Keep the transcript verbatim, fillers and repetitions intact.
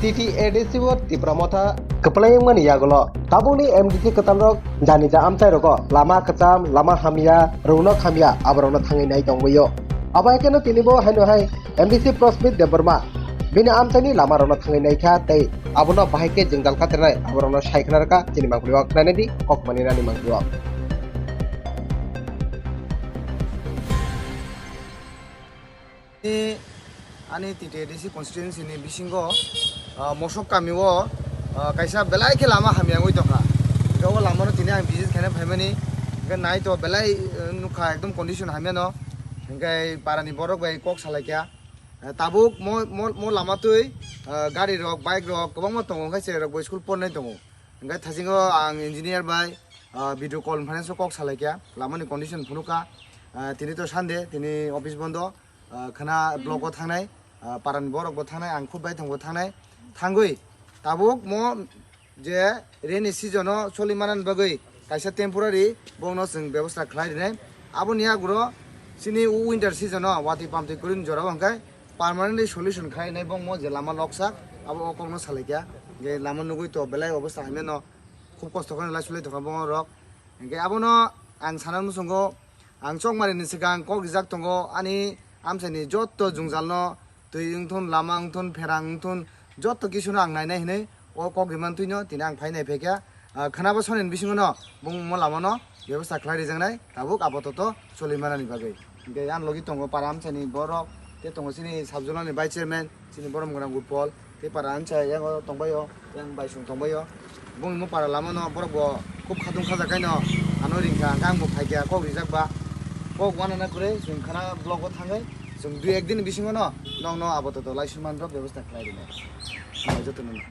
T T A D C o Tipra Motha kwplai wngmani yagulo tabukni M D C kwtalrok jani ja amchairogo lama kwcham, lama hamya, rwnok hamya aborokno thangwi nai tongwi-o. Abo hai kheno tinibo haino hai M D C Prosmit Debbarma bini amchaini lamarokno thangwi naikha tei abono bahai khe jwngjal katirnai aborokno sai khna rwkha chini mangpili o khnainai di kokmani nani mangpili o. Ani, ani T T A D C constituency ni bisingo, ah, Mosok kami o, ah, kaisa belai khe lama hamya wngwi tongkha. Hwnkhe o lama no tini ang visit khaina phaimani, hwnkhe nai to belai, eh, nukha ekdom condition hamya no. Hwnkhe para ni borok bai kok salaikha. Eh, tabuk mo, mo, mo lama twi, eh, gari rok, bike rok kwbangma tongo, hwnkhe chwrai rok bo school pornai tongo. Hwnkhe thaisingo ang engineer bai, ah, video conference o kok salaikha, lama ni condition phunukha. Ah, tini to Sunday, tini office bondo. Ah, khana block o thangnai, ah, para ni borok bo thangnai, ang khub bai tongo thangnai, thangwi tabuk mo je rainy season o choli manani bagwi kaisa temporary bongno chwng bebosta khlai rinai. Aboni aguro chini winter season o watwi pamtwi kwrwini jorao hwnkhe permanently solution khlai rinai bongmo je lama loksak abo o kokno salaikha. Je lama nugwi to belai obosta hamya no khub kosto khe lai sulai tongkha bongorok. Hwnkhe abono ang sana muchungo, ang chokmani ni swkang kok rijak tongo ani amchaini jotto jwngjalno, twi wngthun, lama wngthun, pherang wngthun, jotto kisuno ang nainai hinwi o kok rimani twino tini ang phai nai phaikha. Ah, khwnabo sonini bisingono bungmo lamano bebosta khlai rijaknai tabuk apatot choli manani bagwi. Hwnkhe ani logi tongo para amchaini borok, tei tongo chini sub zonal ni vice chairman, chini borom gwnang Gopal, tei para ancha yang o tongbaio, yang baisung tongbaio. Bungni mo para lama no borok bo khub khatung khajak kaino ano ringkha, hwnkhe ang bo phaikha kok rijak ba. Kok wana na kwrwi chwng khana block o thangwi chwng dui ek din bisingo no nokno apatot laisumani rok bebosta khlai rinai. Jotono no.